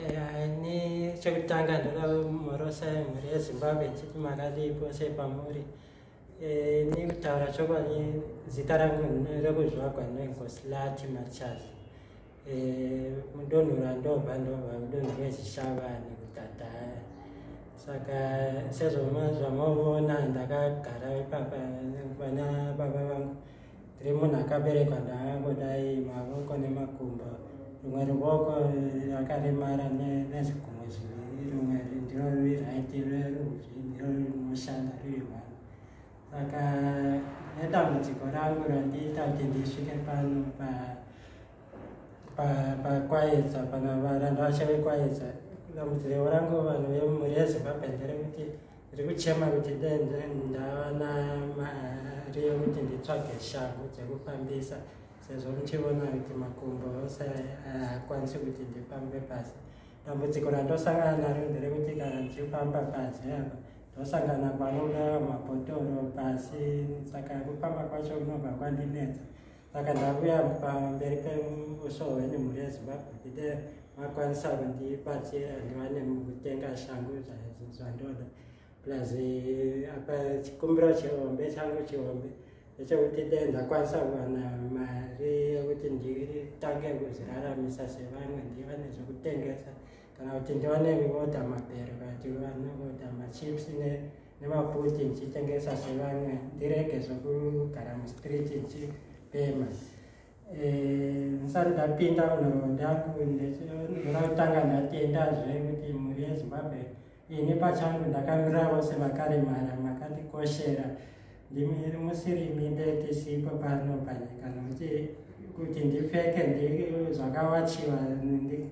Ini chekutanga ndoda kumhorosa mhuri yeZimbabwe ndichiti makadii pose pamuri. Ini kutaura chokwadi, zita rangu rekuzvagwa ndinonzi Machazi. Mudunhu randobva, ndobva mudunhu reZvishavane, kuDhadhaya. Saka sezvo zvamaona, ndakagara ipapa pana baba vangu. Ndiri munhu akaberekwa ndakangodai, mavoko nemakumbo. Rimwe ruoko rakaremara nezvigunwe zviviri, rimwe ndiro right, rerudyi ndiro rinoshanda riri one. Saka nedambudziko rangu randiita kuti ndisvike pano paKwayedza, pana varandavasha veKwayedza, dambudziko rangu, vanhu vemhuri yeZimbabwe, nderekuti ndiri kuchema kuti dai ndawana mari yekuti nditsvage shangu dzekufambisa, sezvo muchiona kuti makumbo ose haakwanisi kuti ndifambe pasi. Dambudziko randosangana naro nderekuti kana ndichifamba pasi apa, ndosangana panoda mabhotoro pasi, saka kufamba kwacho kunobva kwandinetsa. Saka ndavuya pamberi peuso hwenyu, mhuri yeZimbabwe, kuti dai makwanisa kundibatsira ndiwane kutenga shangu zvandoda. Plus apa chikumbiro chihombe changu chihombe ndechekuti dai ndakwanisa kuwana mari yekuti nditange kuzviraramisa sevamwe, ndiwane zvekutengesa kana kuti ndiwane kuodha mabhero kana kuti ndiwane kuodha machips nemaputi ndichitengesa sevamwe, ndirege zvekugara mustreet ndichipemha. Ndisati ndapinda munhoroondo yangu, ndoda kutanga ndatendazve kuti mhuri yeZimbabwe, ini pachangu ndakamira vose vakaremara, makatikoshera. Ndimi musiri minde tisipo pano panyika, nokuti kuti ndipfeke zvakawachiwa,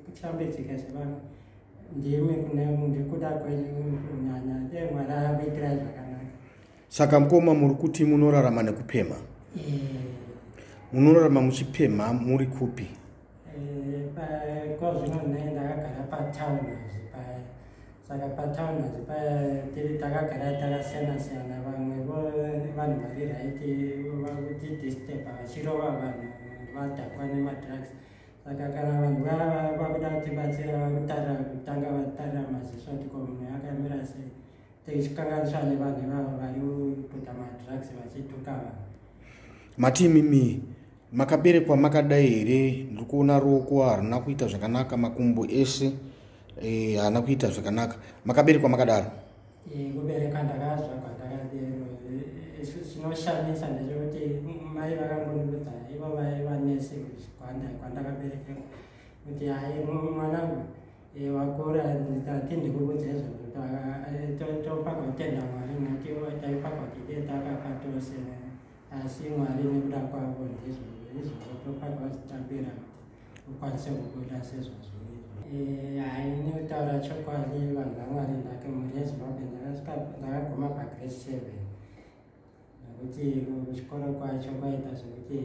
ndishambidzike sevamwe, ndimi ndikuda kwenyu kunyanya. Dei Mwari akuitirai zvakanaka. Saka mukoma, muri kuti munorarama nekupemha? Munorarama muchipemha muri kupi? Kozvino ne ndakagara patown house paya. Saka patown house paya tiri takagara takasiyana siyana. Vamwe vo vanhu vari right vakutidisturba, vachirova vanhu vadhakwa nemadrugs. Saka kana vanhu vaya vakuda kutibatsira, vakutarira kutanga vatarira maziso kuti ko munhu akamira sei. Tichikanganiswa nevanhu ivavo vari kuputa madrugs, vachituka vanhu. Mati imimi makaberekwa makadai here? Ndiri kuona ruoko haruna kuita zvakanaka, makumbo ese haana kuita zvakanaka. Makaberekwa makadaro? Kubereka ndakazvagwa ndakadero. Chinoshamisa ndechekuti mai vakangondiudza, ivo vaiva nesi kwandakaberekerwa, kuti hai mwanangu, wakura, ndati ndikuudza izvozvo. Topa kutenda Mwari nekuti taipa kuti dei takafa tose, asi Mwari nekuda kwavo ndizvo izvozvo, topa kuzvitambira kuti ukwanise kubuda sezvazvo. Hai, nekutaura chokwadi, vanhu vaMwari, ndake mhuri yeZimbabwe, ndakasvika ndakaguma pagrade 7, nekuti kuchikoro kwacho kwaita zvekuti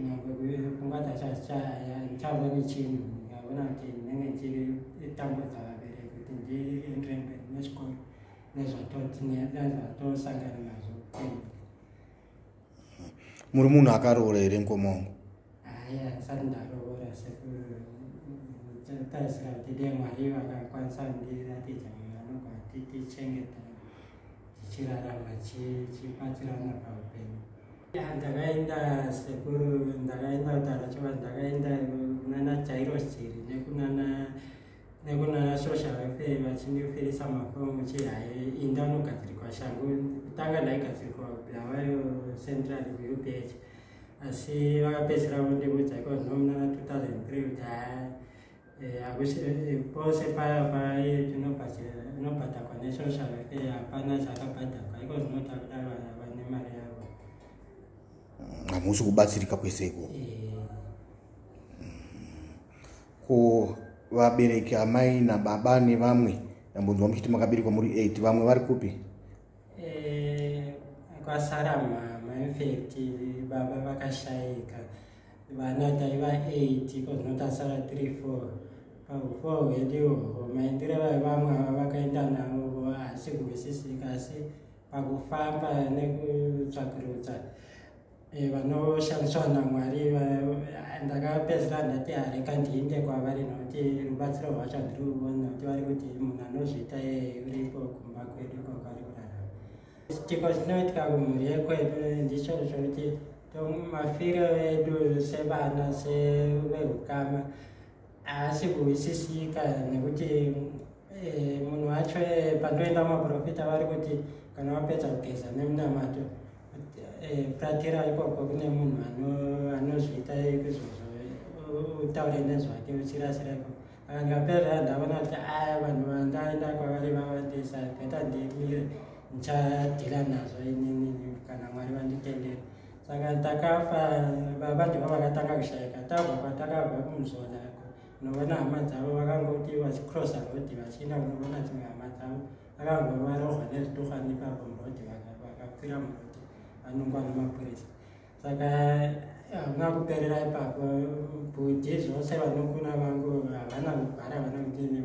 nyangwe pfungwa dzacho handichaoni chinhu. Ndikaona kuti ndinenge ndichitambudza vabereki kuti ndiendere mberi nechikoro nezvatosangana nazvo upenyu. Muri munhu akaroora here, mukoma wangu? Hai, handisati ndaroora. Sekutarisira kuti dei Mwari vakakwanisa kundiratidza munhu anogona tichengeta, tichirarama, chibatsirana paupenyu. Ndakaenda, sekuru, ndakaenda, kutaura chokwadi, ndakaenda kunana Jairos Jiri nekunana social welfare, vachindifirisa mafomu chihai inda unogadzirwa shangu. Kutanga ndaigadzirwa Bulawayo Central kuUBH, asi vakapedzisira vondiudza iko zvino munana 2003 kuti haa, pose paya pai tinobhadhakwa nesocial welfare, hapana chakabhadhakwa. Iko zvino takuda vane mari yavo. Hamusi kubatsirika kwese ikoko? Ko vabereki, amai nababa nevamwe? Ndambonzwa muchiti makaberekwa muri 8. Vamwe vari kupi? Kwasara mama. In fact baba vakashayika. Vana taiva 8, iko zvino tasara 3 4. Paufour hwedu ihwohwo, maindiro vamwe ava vakaenda navo haasi kuhwisisika, asi pakufamba nekutsvakurudza. Vanoshandiswa naMwari. Ndakapedzisira ndati hareka ndiinde kwavari, nokuti rubatsiro rwacho handiri kuona, nokuti vari kuti munhu anozviita uripo kumba kwedu ikoko ari kurarama. Chiko chinoitika kumhuri yekwedu ndicho chokuti mafiro edu sevana, seveukama, haasi kuhwisisika, nekuti munhu wacho, pandoenda maprofita, vari kuti kana wapedza kugeza nemunamato, furatira ikoko kune munhu anozviita izvozvo, utaure nezvake uchirasira ikoko. Saka ndikapedza ndaona kuti aya vanhu vandaenda kwavari vawandisa, better ndimire, ndichadhila nazvo inini kana Mwari vanditendera. Saka takafa, baba ndivo vakatanga kushayika. Tabva kwatakabva kumuzola kunoona hama dzavo, vakangoti vachicrossa road vachienda kunoona dzimwe hama dzavo, vakangovarohwa nezvituhwani ipapo muroad, vakapfira muroad, vanongwa nemapurisa. Saka hamuna kuperera ipapo. Bhudhi zvose vanokuna vangu havana kugara, havana kudini.